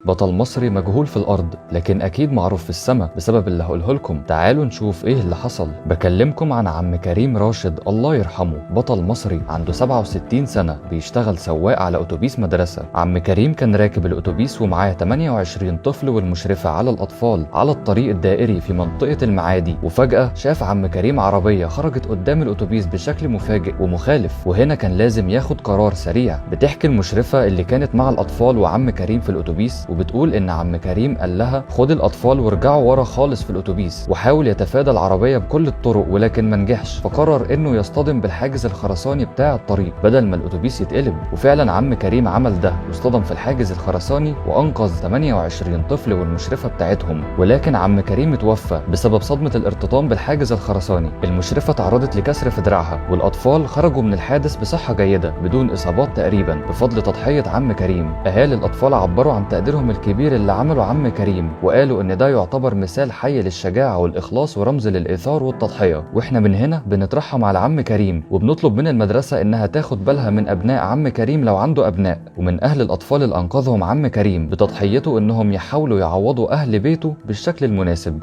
بطل مصري مجهول في الأرض لكن أكيد معروف في السماء بسبب اللي هقوله لكم. تعالوا نشوف إيه اللي حصل. بكلمكم عن عم كريم راشد الله يرحمه، بطل مصري عنده 67 سنة، بيشتغل سواق على أتوبيس مدرسة. عم كريم كان راكب الأتوبيس ومعاه 28 طفل والمشرفة على الأطفال على الطريق الدائري في منطقة المعادي، وفجأة شاف عم كريم عربية خرجت قدام الأتوبيس بشكل مفاجئ ومخالف، وهنا كان لازم ياخد قرار سريع. بتحكي المشرفة اللي كانت مع الأطفال وعم كريم في الأتوبيس، وبتقول إن عم كريم قال لها خد الأطفال وارجعوا ورا خالص في الأتوبيس، وحاول يتفادى العربية بكل الطرق ولكن ما نجحش، فقرر إنه يصطدم بالحاجز الخرساني بتاع الطريق بدل ما الأتوبيس يتقلب. وفعلا عم كريم عمل ده واصطدم في الحاجز الخرساني وأنقذ 28 طفل والمشرفة بتاعتهم، ولكن عم كريم اتوفى بسبب صدمة الارتطام بالحاجز الخرساني. المشرفة تعرضت لكسر في دراعها، والأطفال خرجوا من الحادث بصحة جيدة بدون إصابات تقريبا بفضل تضحية عم كريم. أهالي الأطفال عبروا عن تقديرهم الكبير اللي عمله عم كريم، وقالوا إن ده يعتبر مثال حي للشجاعة والإخلاص ورمز للإيثار والتضحية. وإحنا من هنا بنترحم على عم كريم، وبنطلب من المدرسة إنها تاخد بالها من أبناء عم كريم لو عنده أبناء، ومن أهل الأطفال اللي أنقذهم عم كريم بتضحيته إنهم يحاولوا يعوضوا أهل بيته بالشكل المناسب.